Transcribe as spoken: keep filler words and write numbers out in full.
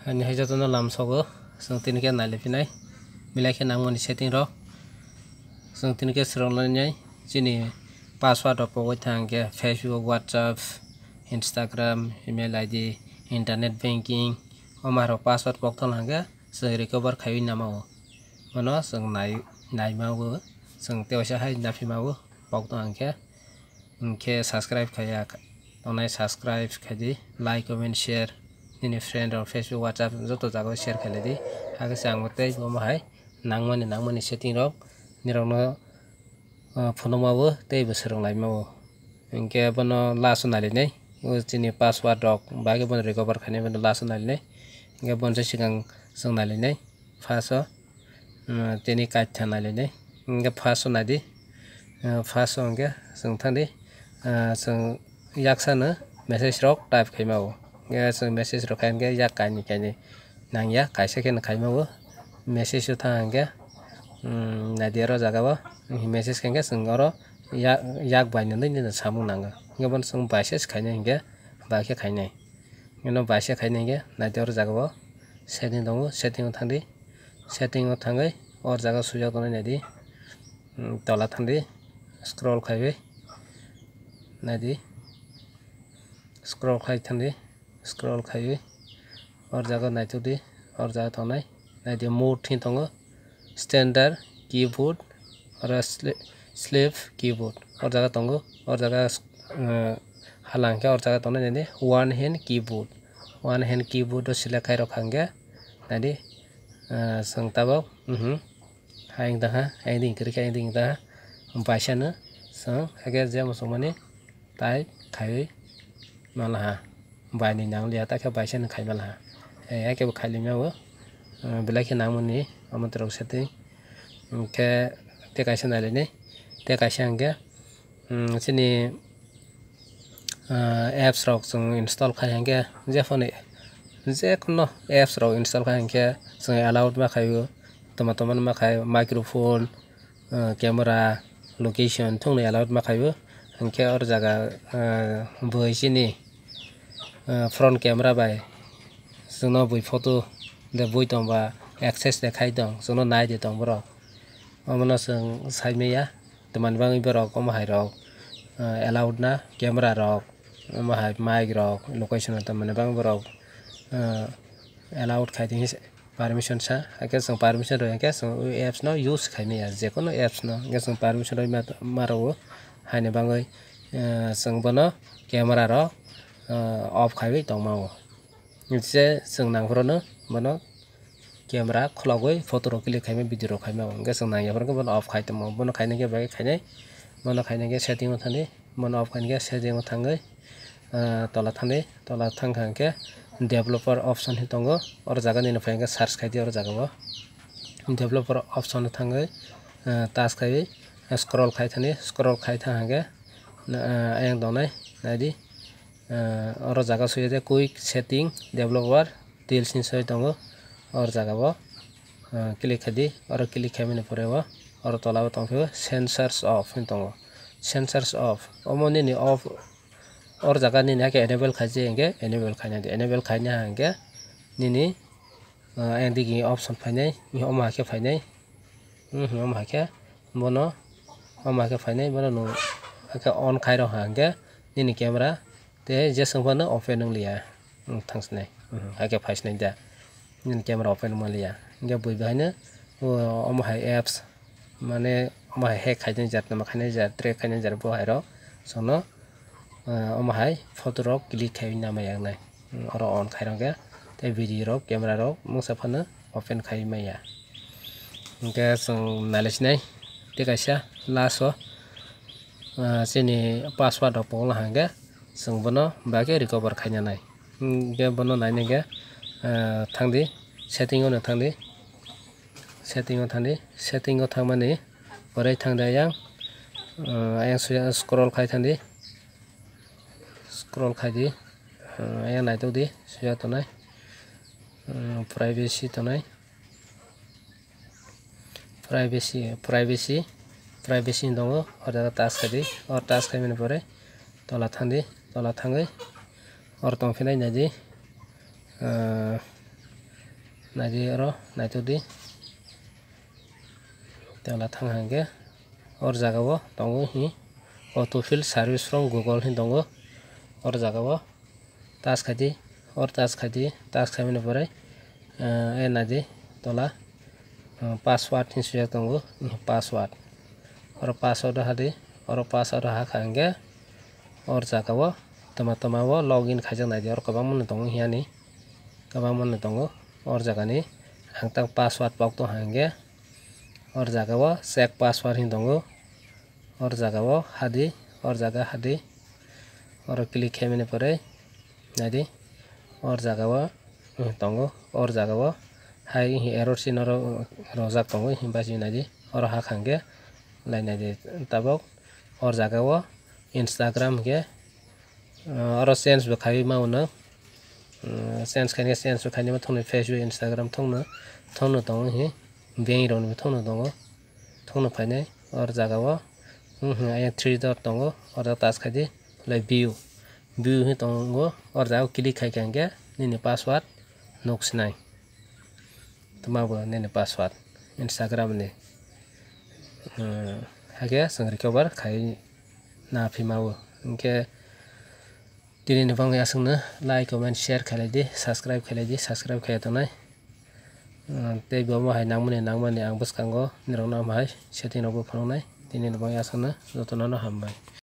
Ani hai jotono lam sogo, chwng tini khe nailai phinai, belai khe nangmani setting rok. Chwng tini khe swrwng lainai, chini password rok pogwi thang khe Facebook, WhatsApp, Instagram, email I D, internet banking, omo hai rok password pok thang khe chwng recover khaiwi namo. Bono chwng nai, naima o, chwng tewaisa hai naphima o pok thang khe. Hwnkhe subscribe khaiya tongnai, subscribe khaidi, like, comment, share, nini friend rok Facebook, WhatsApp joto jagao share khailai di. Hakhe se ang bo tei bo hai nangmani, nangmani setting rok nirokno, uh, phunukma bo tei bo swrwng laima bo. Hwnkhe bono last o nailainai, o chini password rok bagwi bono recover khainai, bono last o nailainai. Hwnkhe bono se swkang chwng nailainai. First o, um, tini kaitha nailainai. Hwnkhe first o naidi. Uh, first o hwnkhe chwng thangdi. Uh, chwng yaksano message rok type khaima o. Hwnkhe chwng message rok khai hwnkhe yak kainwi kainwi nangya, kaisa kheno khaima o. Message o thang hwnkhe, um, naidi oro jaga o. Message khankhe chwng oro yak, yak bai nwnwi nini samung nango. Hwnkhe bono chwng baisa se khainai hwnkhe, bai khe khainai. Eno baisa khainai hwnkhe naidi oro jaga o setting tongo, setting o thangdi. Setting o thangwi or jaga swijak tongnai naidi. Hmm, tola thangdi, scroll khaiwi naidi, scroll khai thangdi, scroll khaiwi or jaga naitugdi, or jaga tongnai naidi, mode thing tongo, standard keyboard oro sli-, sleeve keyboard or jaga tongo, or jaga, eh, hala hwnkhe or jaga tongnai naidi one hand keyboard, one hand keyboard o select khai rok hwnkhe naidi, eh, chwng tabok, mhm, hai wng tongkha, hai wng tongkha, hai wng tongkha, baisano chwng hakhe je muchungmani type khaiwi manlaha, bainwi nangliya, takhe baisano khai manlaha, eh, hakhe bo khailima o, eh, belai khe nangmani omo twrok setting. Hwnkhe tei kaisa nailainai, tei kaisa hwnkhe, um, chini, uh, apps rok chwng install khai hwnkhe, jephano, jekono apps rok install khai hwnkhe chwng allowed ma khaio, toma toma ma khai, microphone, uh, camera, location thungni allowed ma khaio. Hwnkhe or jaga, uh, bui chini, uh, front camera bai chwngno bui photo de bui tongba access de khai tong, chwngno nai de tong borok. Omono chwng sai manya, tamni bagwi borok omo hai rok, eh, allowed na, camera rok, omo hai mic rok, location rok tamni bagwi borok, eh, allowed khai tongwi permission sa, hakhe chwng permission rw hinkhe chwng o apps no use khai manya, jekono apps no hinkhe chwng permission rw ma, ma rw o, haini bagwi, eh, chwng bono camera rok, eh, off khaiwi tongma o. Je chwng nangphuru no bono camera khulogwi photo rok click khaima, video rok khaima, hwnkhe chwng nangya phuru khe bono off khai tongma. Bono khaina khe bagwi khainai, bono khaina khe setting o thangdi, bono off khaina khe setting o thangwi, ah, tola thangdi, tola thangkha hwnkhe developer option hinwi tongo, oro jaga nini phai hwnkhe search khaidi oro jaga o. Developer option o thangwi, ah, touch khaiwi scroll khai thangdi, scroll khai thang hwnkhe, ah, ayang tongnai naidi. Ah, oro jaga swi de quick setting developer tools hinwi soi tongo. Oro jaga o, ah, click khai di, oro click khaimani pore o oro tola o tongphio sensors off hinwi tongo. Sensors off, omo nini off, oro jaga nini hakhe enable khaijak hinkhe enable khaina di, enable khaina hinkhe nini, ah, ayang digi option phainai, omo hakhe phainai, hmm, omo hakhe bono, omo hakhe phainai bono nwng hakhe on khairok hinkhe nini camera tei jeswng phano open wngliya, hmm, thangsinai, hmm, hakhe phaisinai da, nini camera open wngmaliya, hinkhe bui bahaino, o, omo hai apps, mane omo hai hack khainai jat, nama khainai jat, track khainai jat, bo hai rok chwngno, ah, omo hai photo rok click khaiwi nama yaknai. Hmm, oro on khairok khe tei video rok, camera rok mungsa phano open khaiwi maya. Hinkhe chwng nailaisinai tei kaisa last o, ah, chini password rok pokla hwnkhe chwng bono bagwi recover khainanai. Hinkhe bono naina khe, ah, thangdi, setting o no thangdi. Setting o thangdi, setting o thangmani pore thangdi ayang, ah, ayang suya scroll khai thangdi, scroll khaidi, ah, ayang naitokdi, suya tonai, ah, privacy tonai, privacy, privacy, privacy hinwi tongo, o jaga touch khaidi, o touch khaimani pore tola thangdi, tola thangwi oro tongphinai naidi, ah, Naidi oro naitodi. Tela thang hangke or jaga o tongo hi, "Autofill service from Google" hin tongo. Or jaga o touch khaidi, or touch khaidi, touch khaimani pore, eh, e naidi tola, eh, "Password" hin swijak tongo, password. Oro password o hadi, oro password o hakha hangke or jaga o toma toma o login khaijak naidi, oro kwbangma no tongo hiyani, kwbangma no tongo. Or jaga ni ang tang password pok tong hangke or jaga o "Check password" hin tongo. Or jaga o hadi, or jaga hadi, oro click khaimani pore naidi, or jaga o, eh, tongo, or jaga o hai error sin oro rojak tongo, himba si naidi, oro hakha hangke lai naidi tabok. Or jaga o Instagram hingke, eh, oro change bo khaiwi ma uno, eh, change khaina, change bo khaina ma thokno Facebook, Instagram thokno, thokno tongo hi, bank rokni bo thokno tongo. Thokno phainai or jaga o, hmm, hmm, ayang three dot tongo, oro touch khaidi, lai view, view hin tongo, or jaga o click khaikha hingke nini password nuk sinai. Toma bo nini password Instagram ni, hmm, haikhe chwng recover khai na phi ma o. Hingke tini ni bagwi aswkno like, comment, share khailai di, subscribe khailai di, subscribe khaiya tongnai. Hmm, tei bo omo hai nangmani, nangmani ang bwskango nirokno omo hai setting rokbo phunuknai. Tini ni bagwi aswkno jotono no hambai.